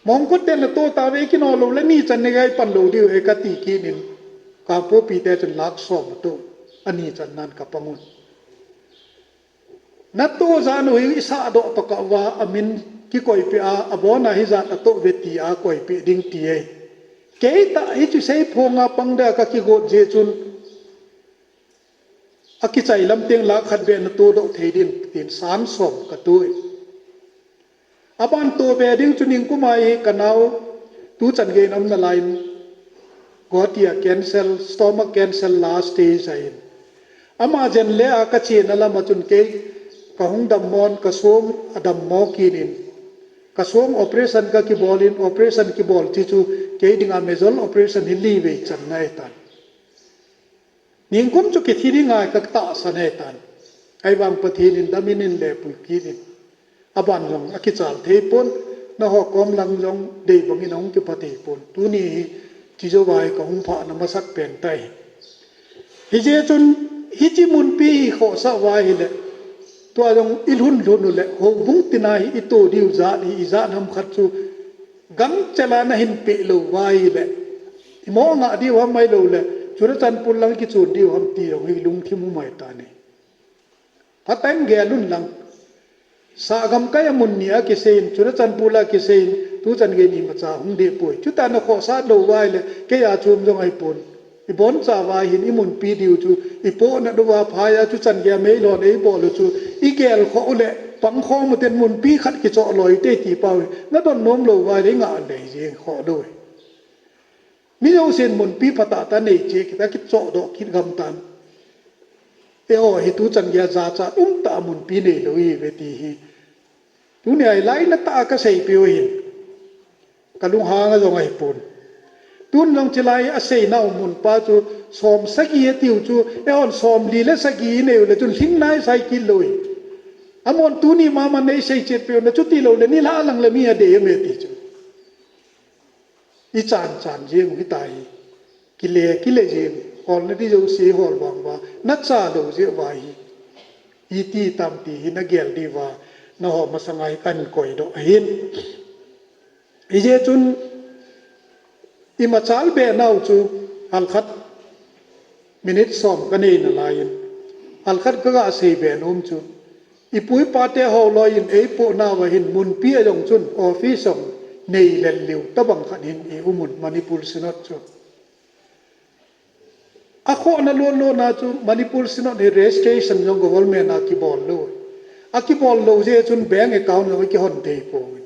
Mongkot te natoh tauve, ikinoh lou le ni chan ni gei pan lou diu ahi kati kit in, Kangpokpi te chun lakh som atoh, ani chan nan kapang un. Natoh jat nu hi isahdoh tokah uva, amin kikoipeh a, abona hijat atoh uve tia koipeh ding ti ahi. Keitah hichu seiphonga pang dia kakigot jeh chun, akichai lam teng lakh khat beh natohdoh thei din tin san som katoh e. Aban toh be ding chu ningkum a hi kanao tuchan gei in aum nalai in, Guwahati a cancer, stomach cancer last stage ahin. Ama jen le a kachena lam a chun kei kahung dammon, kasong adammo kit in, kasong operation kakibol in, operation kibol ti chu kei dinga major operation hi livei channa ahitan. Ningkum chu kithi dinga katahsan ahitan. Ahivang Pathen in damin eipui kit in. Aban jong akichal thei pon, nangho kom lang jong dei bangin ahung kipha thei pon. Tuni hi, chujouva hi kahung phahna masat pen tai. Hijeh chun, hiche munpi hi khohsah uva ahile, tua jong ilhun lhun u le, houbung tina hi ito diu jat hi, ijat ham khat chu, gangchela nahin peh lou uva ahile, imo ngah diu ham ahilou le, Churachandpur lang kichon diu ham ti jong hi lungthim um ahitan ahi. Phatah in gel un lang. Sahgamkai a mun ni a kiseiyin, Churachandpur a kiseiyin, tuchan gei in imacha hung deh poi. Chutah nakhohsah lou uva ahile, kei a chom jong ahipon. Ibonchauva hin imunpi diu chu, ipoh nat uva phai a, tuchan gei a meilhon eibol u chu, igelkhoh u le, pangkhom u ten munpi khat kichoh loi te ti pau hi, nadon nom lou uva ahile, ingah lei jeng khoh lou hi. Mi jousen munpi phatah tah nei cheh kit a kichohdoh kit gamtan. Eiho hi tuchan gei a jachat umtah a munpi neilou ihiuve ti hi. Tunia hi lainatah a kaseipeh u ahin. Kalunghang a jong ahipon. Tun jong chulai a seinau munpa chu som sagi atiu chu, eihon somli le sagi inei u le chun lhingnai sai kit lou hi. Amahon tuni mama neisei chetpeh u na chuti lou le nilhah lang le mi adei em e ti chu. Ichan chan jeng u hitai. Kile, kile jeng u. Holna di jouse hol vang uva. Nacha lou jeh uva hi. Iti tam ti hi nagel diuva. Nangho masanga hi kahin koidoh ahin. Hijeh chun imachal be nau chu halkhat minute som kanei nalaiyin. Halkhat kaga sei be nom chu. Ipu ipa te ho loi in eipoh nauva hin munpi a jong chun office jong nei lel liu tabang khat hin i um un Manipur Synod chu. Akhohna lon lon a chu Manipur Synod hi registration jong government a kibol lou. Akibol lou jeh chun bank account jong kihon thei poi.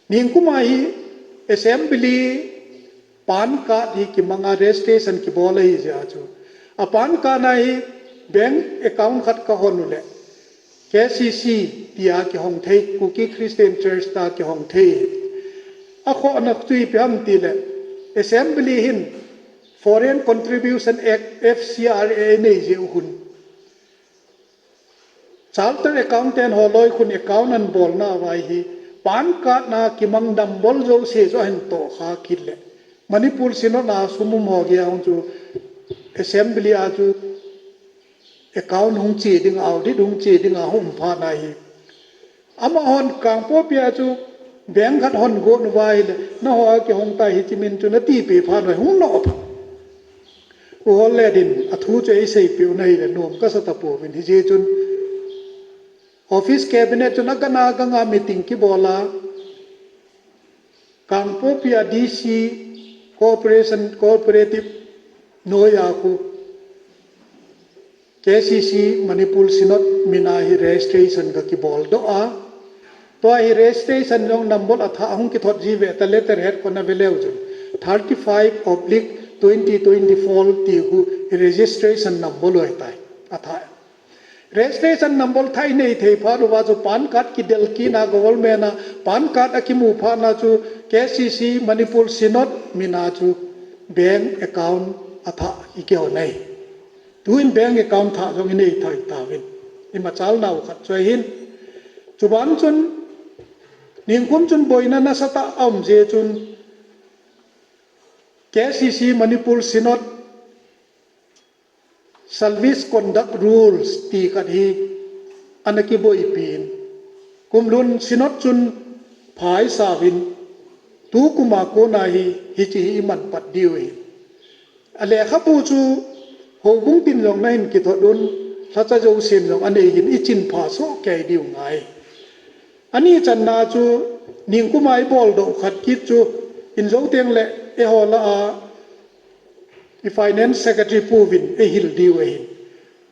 Ningkum a hi assembly PAN card hi kimang a registration kibol ahi jeh a chu. A PAN card a hi bank account khat kahon u le K C C tia kihong thei, Kuki Christian Church ta kihong thei. Akhohna chu ipi ham ti le, assembly hin foreign contribution act, F C R A, nei jeh u hin. Chartered accountant ho loi khun account ahin bol nauva hi PAN card a kimang number jouse chu ahin tohkha kit le, Manipur Synod a sum um ho gei a hung chu assembly a chu account hung che ding, audit hung che ding a hung phat na hi. Amahon Kangpokpi a chu bank khat hon got uva ahile, nangho a kihong tai hiche min chu nati peh phat uva hung lo phat. U hol le din, athu chu eisei peh u ahile nom kasa tapouvin hijeh chun. Office cabinet chun agang agang a meeting kibol a, Kangpokpi a D C Corporation, Cooperative noi a khu K C C Manipur Synod min a hi registration kakibol doh a. Tua hi registration jong number athah hung kithot ji ve ta letterhead kona ve leu chun. Thirty-five oblique twenty twenty-four ti khu registration number loi tai. Athah. Registration number thah inei thei phat uva chu PAN card kidel kit na government a PAN card akimu phat na chu K C C Manipur Synod min a chu bank account athah ikihon ahi. Tuin bank account thah jong inei thei tauvin. Imachal nau khat chu ahin. Chuban chun ningkum chun boina nasatah aum jeh chun K C C Manipur Synod Service Conduct Rules ti khat hi ana kiboipi in, kumlhun Synod chun phai sauvin, tukum a kona hi hiche hi iman pat diu ahi. A lekhabu chu houbung tin jong nahin kithot un, lhacha jousen jong anei hin ichin pha soh kei diu ngai. Ani channa chu ningkum a ibol doh khat kit chu, in jou teng le eiho lah a i Finance Secretary pu vin eihil diu ahin.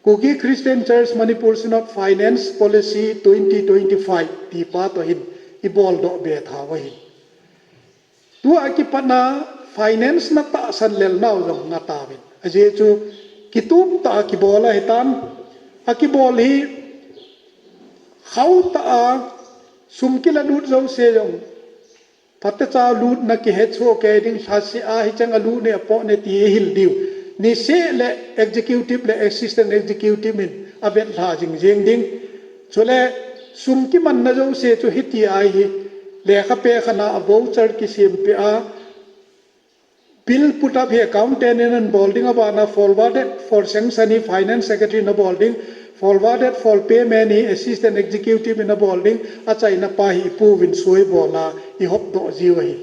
Kuki Christian Church Manipur Synod Finance Policy twenty twenty-five ti pa toh hin ibol doh be thau ahin. Tua kipat na finance na tahsan lel nau jong nga tauvin. Ajeh chu kitup tah a kibol ahitan, akibol hi khau tah a sum kila lut jouse jong phatecha lutna kihet soh kei ding, lhase a hicheng a lut ne apoh ne ti eihil diu. Niseh le executive le assistant executive in avet lha jing jeng ding. Chule sum kimanna jouse chu hiti ahi, lekha peh khat na a voucher kisem peh a, bill put up hi accountant in ahin bol ding, abana forwarded for sanction hi finance secretary in abol ding, forwarded for payment hi assistant executive in abol ding, achaina pa hi ipu vin soi bol a ihop doh jiu ahi.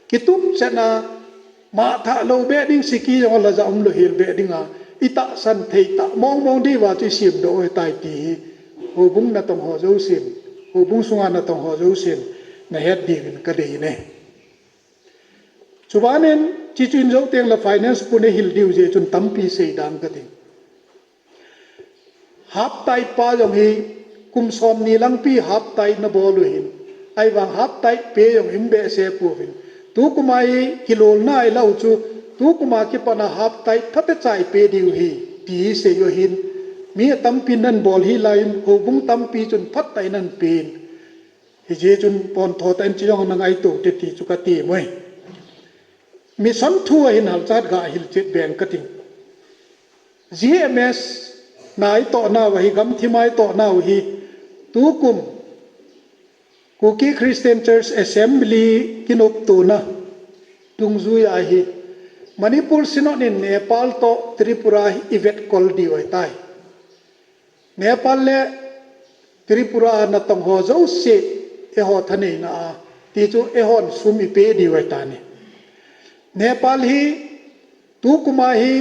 Kitup chet na, mah thah lou be ding, siki jong alhaja um lou hel be ding a, itahsan thei tah mong mong diuva chu isem doh u ahitai ti hi houbung natong ho jousen, houbung sunga natong ho jousen nahet diuvin kadei e. Chubanin, hiche chu in jou teng le finance pun eihil diu jeh chun tampi sei dang kati. Haptai pa jong hi kum somni langpi haptai nabol u ahin. Ahivang haptai pe jong um behseh pouvin. Tukum a hi kilolna ahiloule chu, tukum a kipat na haptai phatecha ipe diu ahi, ti hi sei u ahin. Mi atampi in ahin bol hih laiyin, houbung tampi chun phattah in ahin pen. Hijeh chun pontho tah in hiche jong nangaito te ti chu kati e. Mission thu ahin halchat ga hilchet beng kating. G M S na itoh nau ahi, gamthim a itoh nau hi, tukum Kuki Christian Church Assembly kinoptona dungjui ahi, Manipur Synod in Nepal toh Tripura hi ivetkol diu ahitai. Nepal le Tripura natong ho jouse eiho thaneina a, ti chu eihon sum ipe diu ahitai. Nepal hi tukum a hi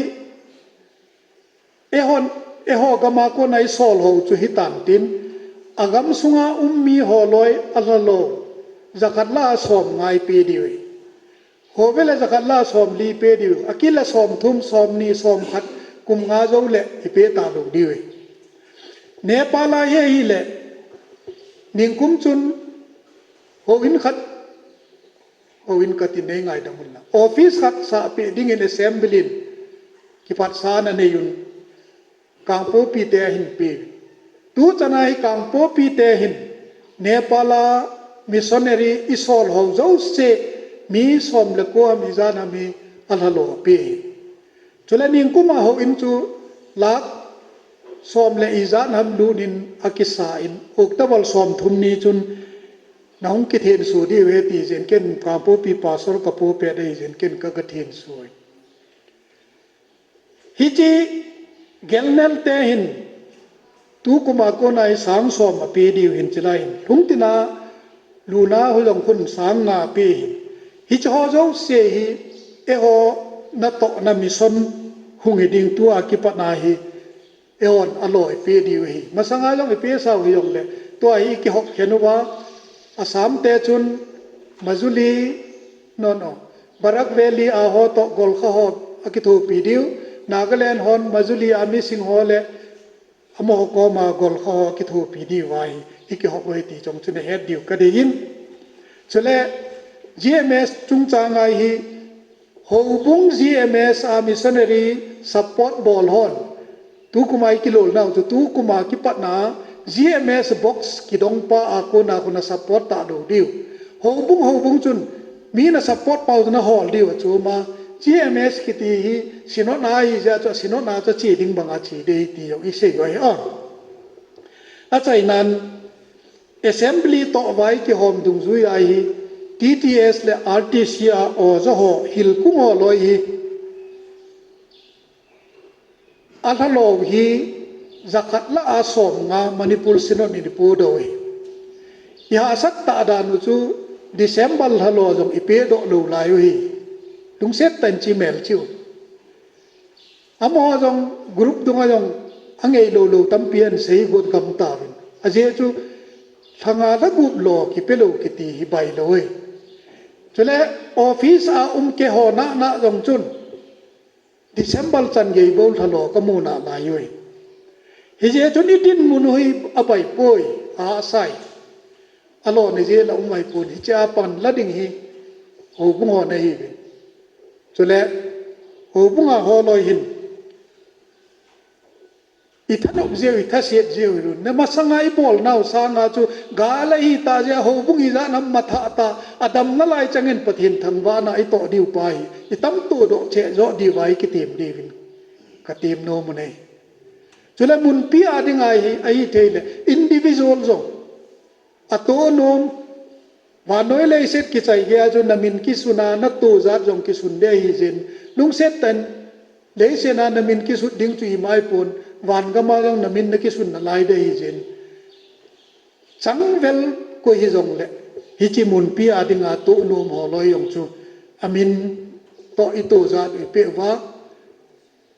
eihon, eiho gam a kona isol ho chu hitan tin, Agam sunga um mi holoi alhalou, jakhat lah a som nga ipe diu ahi. Hove le jakhat lah a som li ipe diu, akile som thum, som ni, som khat, kum nga jou le ipe talou diu ahi. Nepal a hi ahile, ningkum chun houin khat, houin khat in nei ngaidam un lang, office khat sahpeh dingin assembly in kiphatsahna nei un, Kangpokpi te ahin pe. Tuchan a hi Kangpokpi te hin Nepal a missionary isol ho jouse mi som le ko ham ijat ham hi alhalou ape. Chule ningkum a houin chu lakh som le ijat ham lut in akisa in, October som thum ni chun nahung kithenso diu ahi ti jeh in ken Kangpokpi pastor kapo pet ahi jeh in ken ka, kathenso e. Hiche Gelnel te hin tukum a kona hi sang som ape diu hin chilai hin. Lhungtin a luna ho jong khun sang nga ape hin. Hiche ho jouse hi eiho natohna mission hung hi ding tua kipatna hi eihon aloi ipe diu ahi. Masanga jong ipe sau hijongle, tua hi ikihop khen uva, Assam te chun Majuli, no, no, Barak Valley a ho toh Gorkha ho akithopi diu, Nagaland hon Majuli a Mising ho le amaho koma Gorkha ho akithopi diu ahi, ikihop uve ti jong chu nahet diu kadei in. Chule G M S chungchang a hi, Houbung G M S a missionary support bol hon, tukum a ikilolnau chu tukum a kipatna G M S box kidong pa a kona khun a support talou diu. Houbung, houbung chun mi na support pau chu nahol diu achom a, G M S kiti hi Synod a ahi jeh chun Synod a chu che ding banga che ding ahi ti jong isei uve a. Achainan, Assembly toh vai kihom dungjui a hi, T T S le R T C a oja ho, hilkung holoi hi alhalou hi jakhat lah a som nga Manipur Synod in ipodoh uve. Ihahsat tah dan u chu December lhalou jong ipedoh lou lai u ahi. Lungset tah in che melchih un. Amaho jong group dunga jong angeilou lou tampi ahin sei got gam tauvin. Ajeh chu lha nga lha gup lou kipelou kiti hi bailou e. Chule office a um keiho nana jong chun December chan gei bou lhalou kamu nalai uve. Hijeh chun idinmun u hi abaipoi, ahahsa e. Alona jeh la um ahi pon, hiche a pan la ding hi houbung ho nahiuvin. Chule houbung a holoi hin ithanop jeh u, ithaset jeh u hilou. Na masanga ibolnau sanga chu gal ahitah jeh a houbung ijat ham mathah tah, adam nalai changin Pathen thangvahna itoh diu pa hi itamtoh doh cheh joh diuva ikitem diuvin katem nom u ahi. Chule munpi a dinga hi ahithei le individual jong atoh nom, vannoi leiset kichai geiya chu namin kisun a nato jat jong kisun ding ahi jeh in, lungset tah in leiset a namin kisut ding chu ima ahipon, van gam a jong namin nakisun nalai ding ahi jeh in, changvel koi hijongle hiche munpi a dinga toh nom holoi jong chu amin toh ito jat u ipeh uva,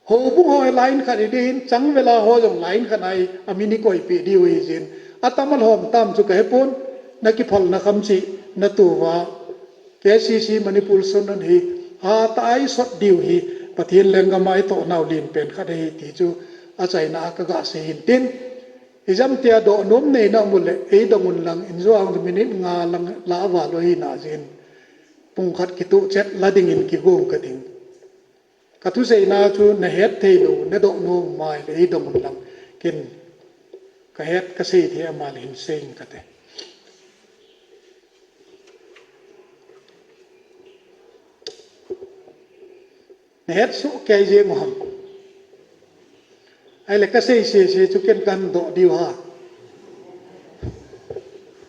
houbung ho line khat hiding in, changvel a ho jong line khat a amin ikoipeh diu ahi jeh in, atam alhom tam chu kahepon, nakiphalna kham cheh natoh uva, K C C Manipur Synod hi hatah a isot diu hi Pathen lenggam a itohnau lenpen khat ahi ti chu achaina a kaga sei hin tin, ijemtia dohnom neina um uleh eidong un lang, injo a minute nga lang la val u ahina jeh in, pung khat kitoh chet la dingin kigong kading. Kathuseina chu nahet theilou, nadoh nom um ahile eidong un lang, ken kahet kasei thei a um ahile hin sei inge kati. Nahet soh kei jeng u ham? Ahile kasei sese chu ken kahin doh diu ham?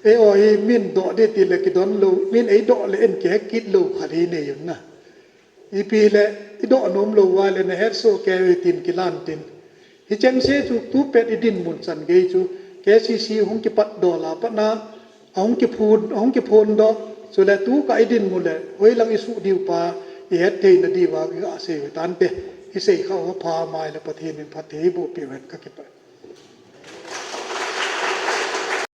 Eiho hi min doh ding tile kidon lou, min eidoh le in kihe kit lou khat hi nei un na. Ipi hile, idoh nom lou uva le nahet soh kei u hitin kilan tin. Hichengse chu tupet idinmun chan gei chu K C C hung kipatdoh a pat na, ahung kiphon, ahung kiphondoh, chule tukah idinmun le hoilang isuh diu pa ihet theina diuva kiga sei u hitante. Isei khah u apha um ahile Pathen in phatthei eiboh peh u hen, kakipah e.